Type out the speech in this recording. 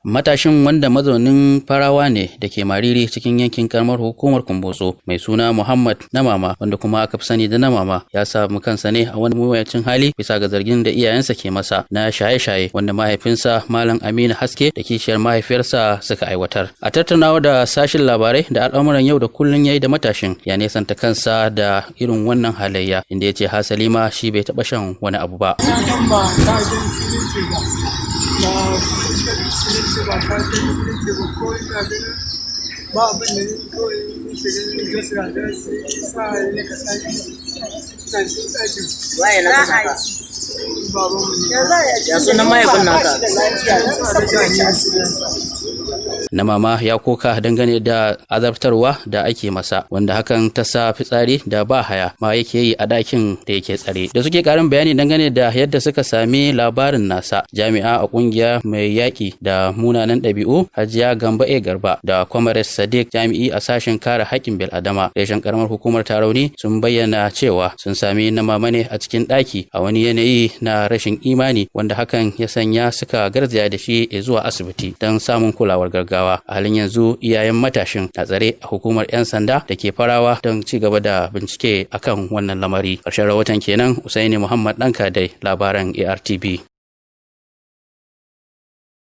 Matashin, wanda mazaunin Farawa ne da ke Mariri cikin yankin karamar hukumar Kumbotso, mai suna Muhammad Namama, wanda kuma aka fi sani da Namama, ya samu kansa ne a wani mawuyacin hali bisa ga zargin da iyayensa ke masa na shaye-shaye, wanda mahaifinsa Malam Aminu Haske da kishiyar mahaifiyarsa suka aiwatar. A tattaunawa da sashin labarai da al'amuran yau da kullun yayi da matashin, ya nesanta kansa da irin wannan halayya, inda ya ce hasali ma shi bai taɓa shan wani abu ba. Na san ba ta'addanci nake ba, ba musulunci ba, ta'addanci nake ba, ko ina ganin ba abin da ni kawai nake ganin gasra da sai sa ne ka tsaki ina cikin ɗakin. Waye na kasa ka? Babanmu ne. Ya sunan mahaifin naka? Na mama ya koka dangane da azabtarwa da ake masa, wanda hakan ta sa fitsari da ba haya ma yake yi a ɗakin da yake tsare. Da suke karin bayani dangane da yadda suka sami labarin nasa, jami'a a kungiya mai yaƙi da munanan ɗabi'u, Hajiya Gamba E Garba, da Comrade Sadiq, jami'i a sashen kare haƙƙin bil'adama reshen karamar hukumar Tarauni, sun bayyana cewa sun sami na mama ne a cikin ɗaki a wani yanayi na rashin imani, wanda hakan ya sanya suka garzaya da shi zuwa asibiti don samun kulawar gaggawa. A halin yanzu iyayen matashin a tsare a hukumar 'yan sanda da ke Farawa don ci gaba da bincike akan wannan lamari. Ƙarshen rahoton kenan. Usaini Muhammad Ɗanka dai, labaran ARTB.